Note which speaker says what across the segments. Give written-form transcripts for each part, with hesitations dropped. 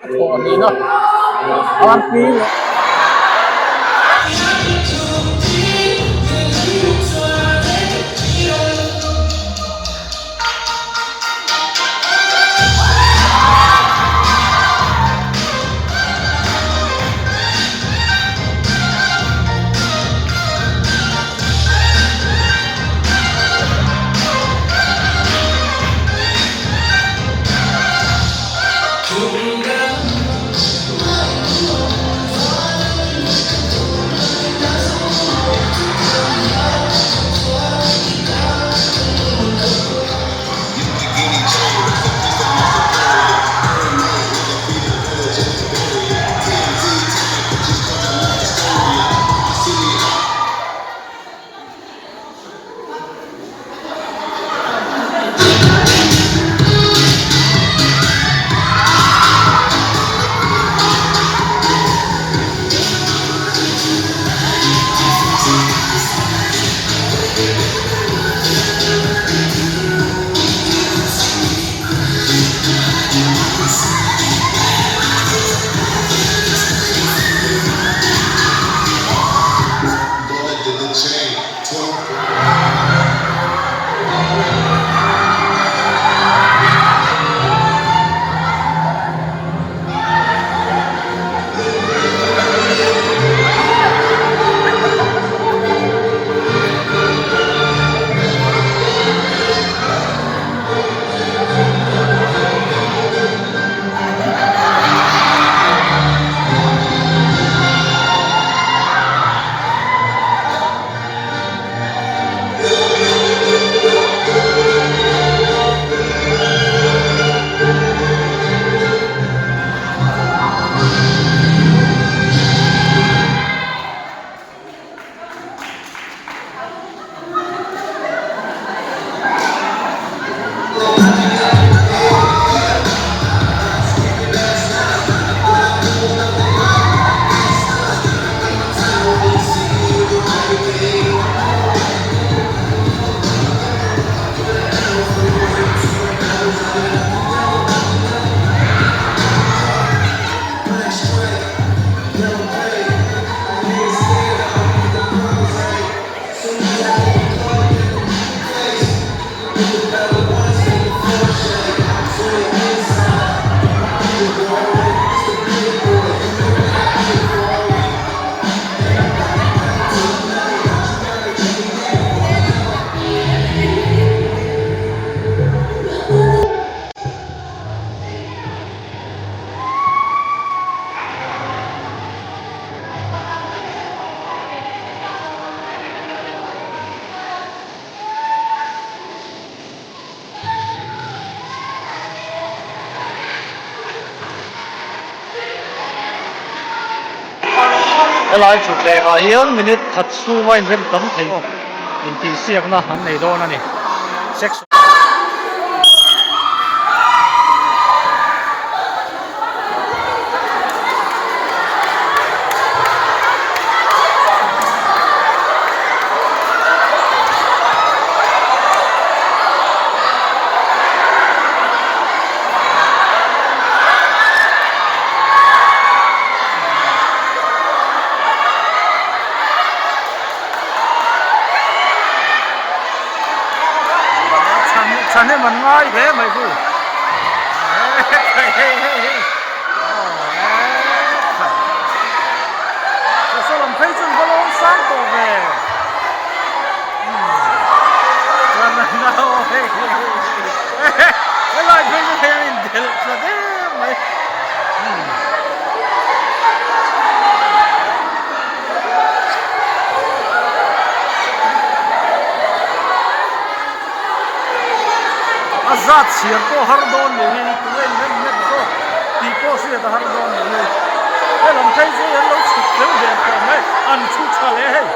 Speaker 1: A thawh hnihna RP leh. Helai thutthleng ah hian minute khat chhunga inrem tam thei intihsiakna an nei dawn a ni. Thahnem an ngai hle mai chu hei hei hei saw lam phei chu an va lawm sang tawh ve helai phei chu hei a indelh tla der mai. A zat chhiar pawh har dawn ni hi tunge in rem nghet zawk tih pawh hriat a har dawn ni hi helam phei chu an lo chhuk fel ve tawh mai an thu tha leh hei.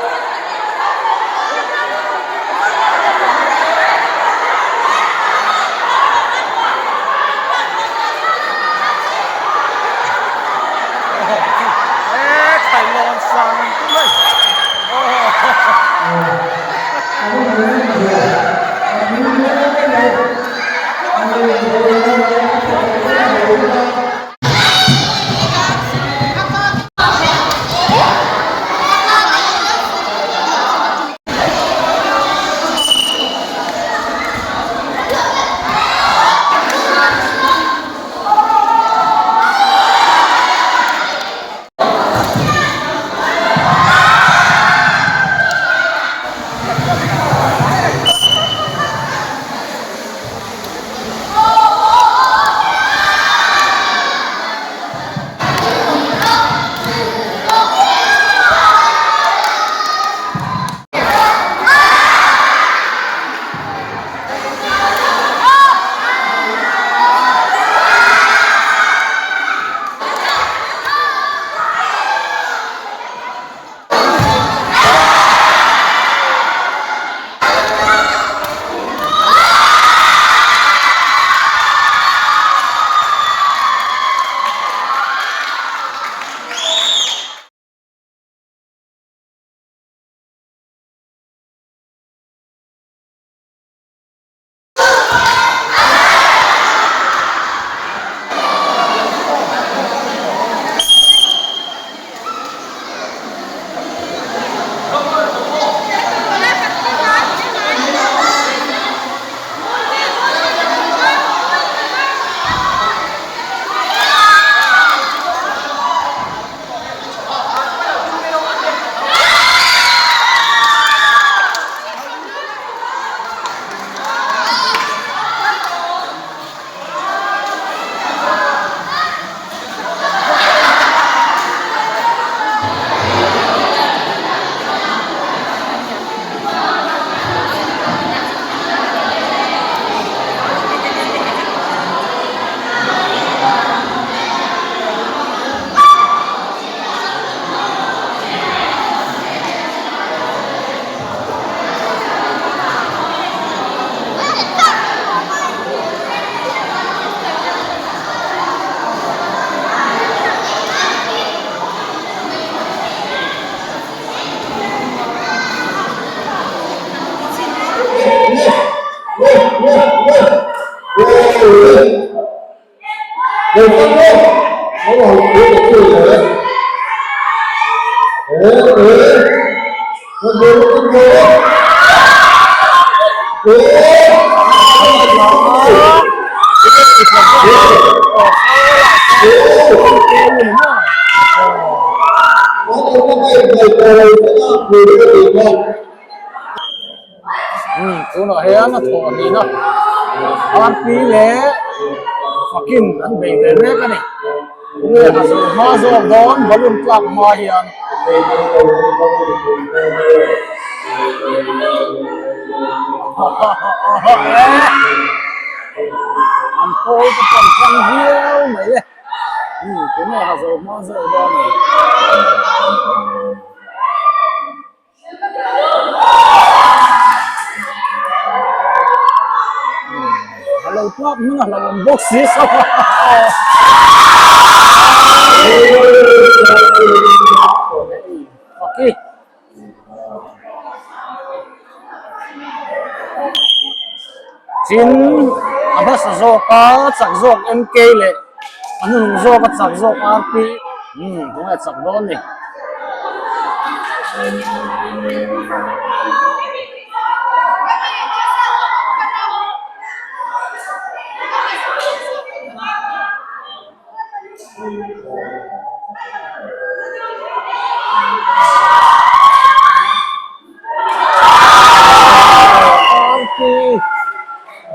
Speaker 1: Umm tunah hian a thawh hnihna RP leh Fakin an bei ve mek a ni tunge a zawh hma zawk dawn balloon tlak hma hian. An pawl te pawh an tlang viau mai e umm tunge a zawh hma zawk dawn ni. A lo tlak hmun a hlauhawm bawk si saw a. Faki. Tin a hmasa zawk a chak zawk MK leh a hnunung zawk a chak zawk RP. Umm tunge chak dawn ni.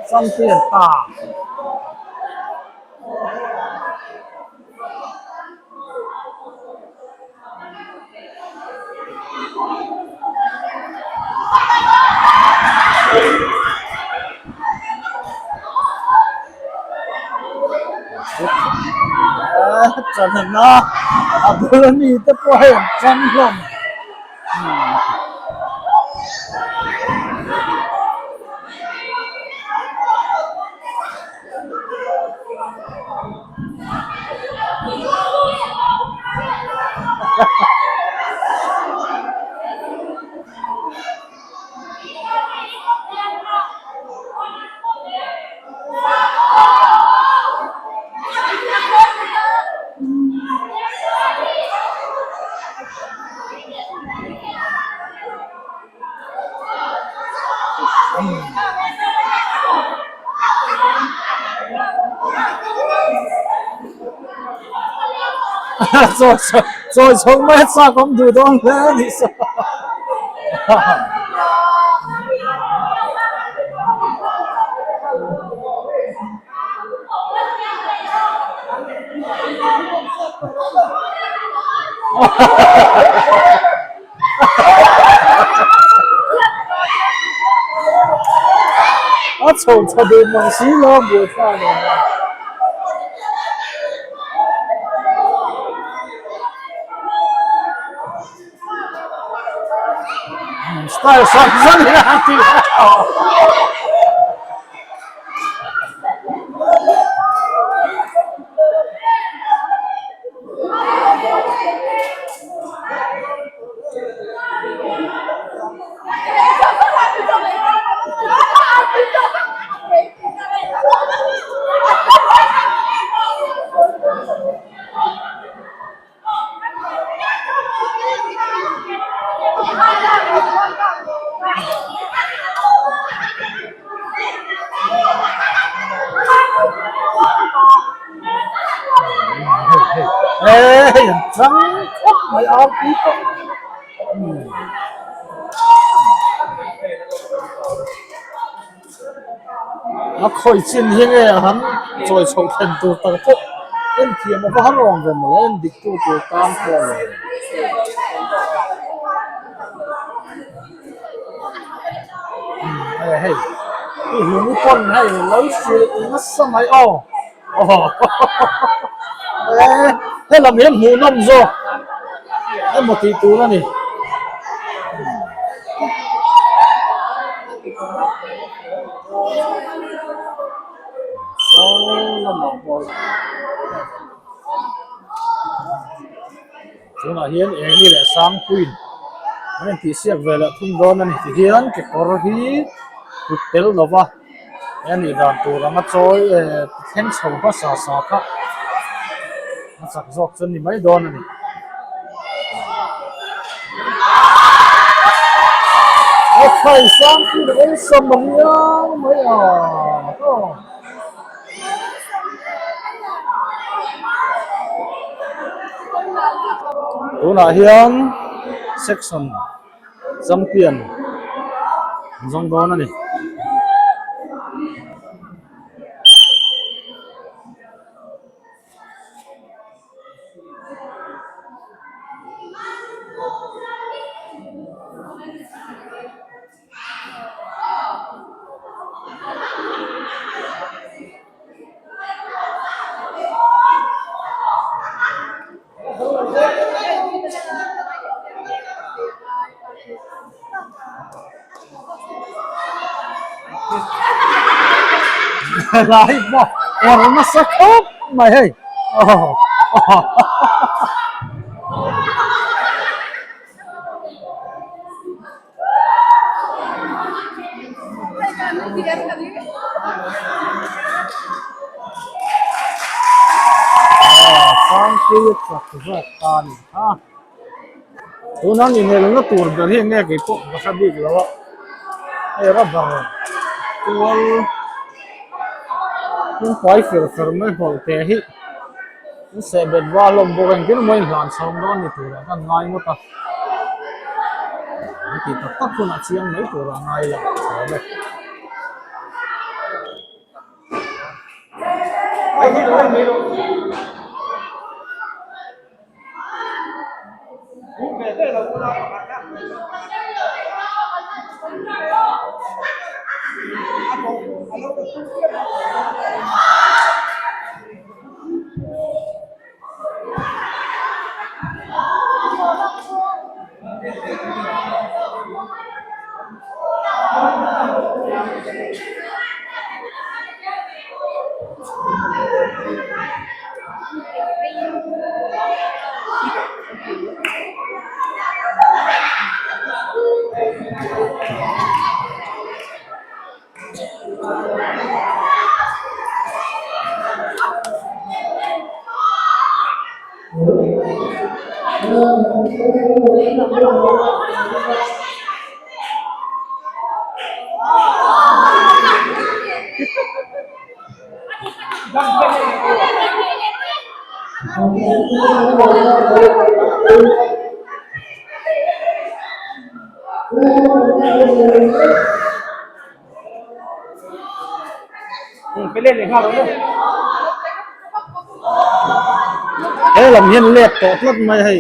Speaker 1: Champion ta. Channa a bul ami te pawh hei an chang hlawm. Chawi chho mai a chak awm duh dawn hle a nih saw. A chho tha duh mang si lo a buai thlak lo a. Style hrang hrang hi a ti a. Hei an chang khawp mai a pi pawh a khawi chin hi nge a han chawi chhoh thlen tur tak pawh en thiam a va han rawng ve mawle en dik tu tur tan pawh a ni. Hei i hlung pawn hei lo hrilh nasa mai aw he lam hian hmuhnawm zawk emaw tih tur a ni. Tunah hian Eni leh Sangpuiin an intihsiak ve leh thung dawn a ni tihian kekawr hi kut tel lova he nih dan tur anga chawi eh thleng chho hmasa sa kha. A chak zawk chu ni mai dawn a ni. A khai sang pui leh awlsam a riau mai a aw. Tunah hian section champion an zawng dawn a ni. Helai pawh awrh nasa khawp mai hei Sangpuia chak zawk ta a ni kha. Tuna ni nelna tur ber hi enge kei pawh ka hre bik lo a, hei rubber tual hnungpai fer fer mai hmawlh te hi an seh bet va hlawm bawk a engtin emaw a inhlan chhawm dawn ni turah khan ngai ngawt a, an tih tak tak hunah chiang mai turah ngai ila a tha awm e. He lam hian let tawh tlat mai hei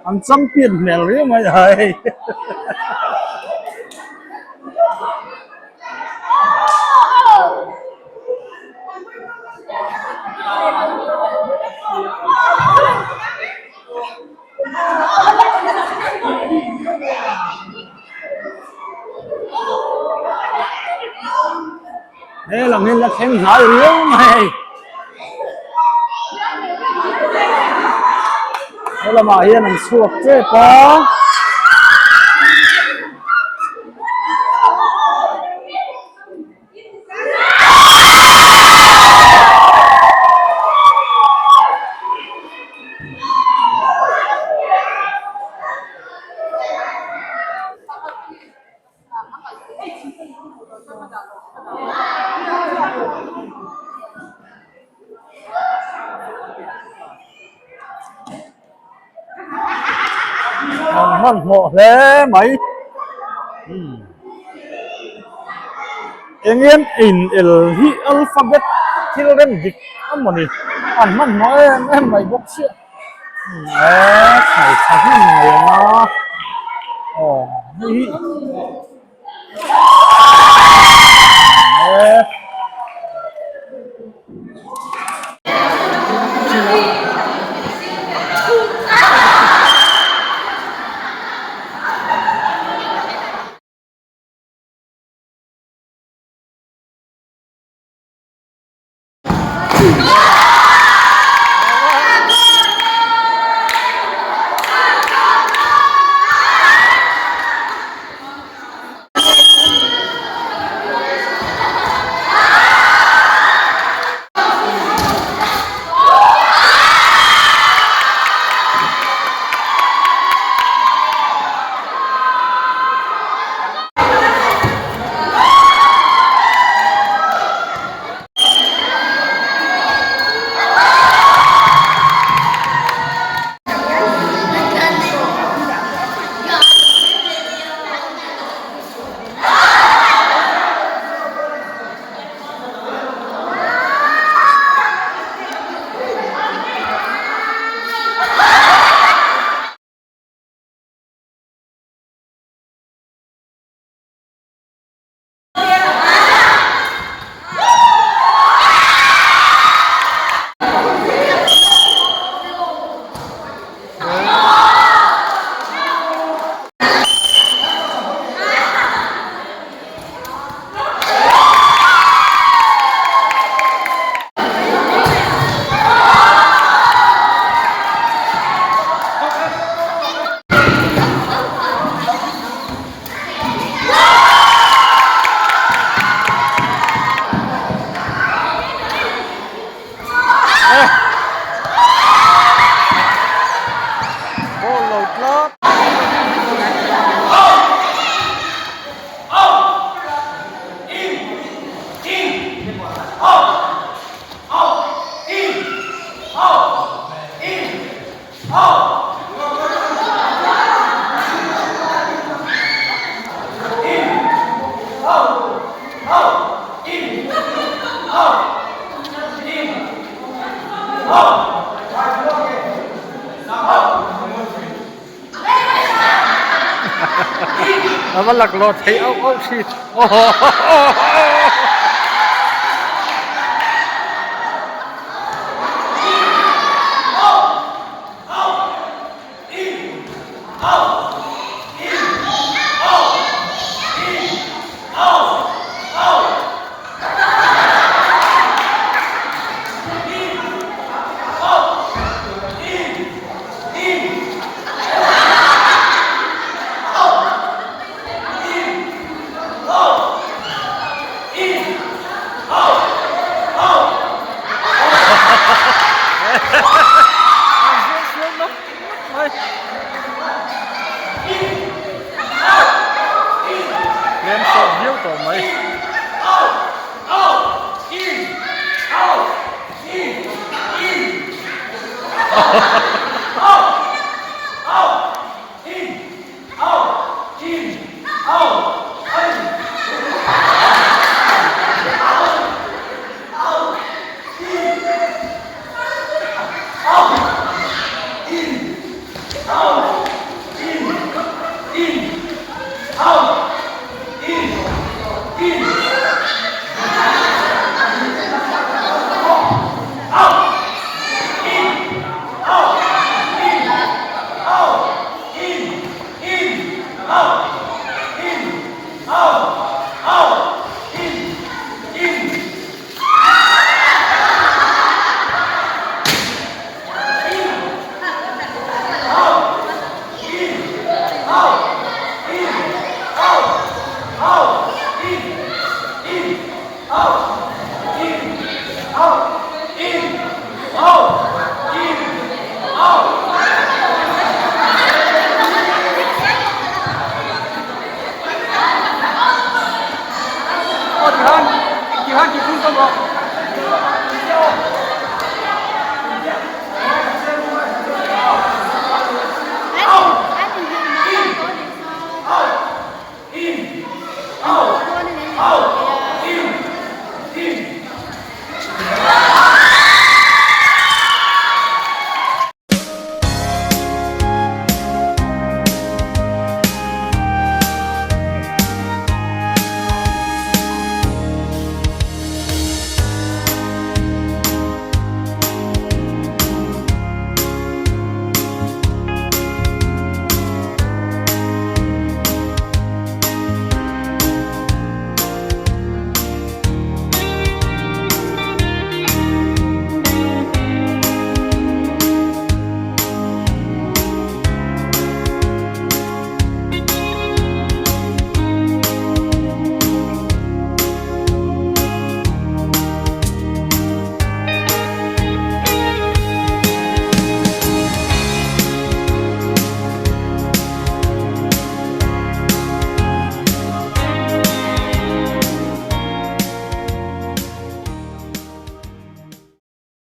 Speaker 1: an champion hmel riau mai a hei. He lam hian la thleng hnai riau mai hei. He lamah hian an chhuak tep a. An hmanhmawh hle mai eng em in el hi alphabet thil rem dik a maw ni an hmanhmawh em em mai bawk chiah eee chhai tha hnem mai ang a aw hei hi eee. A va laklawh theih auh auh thin. Tlem sawt viau tawh mai.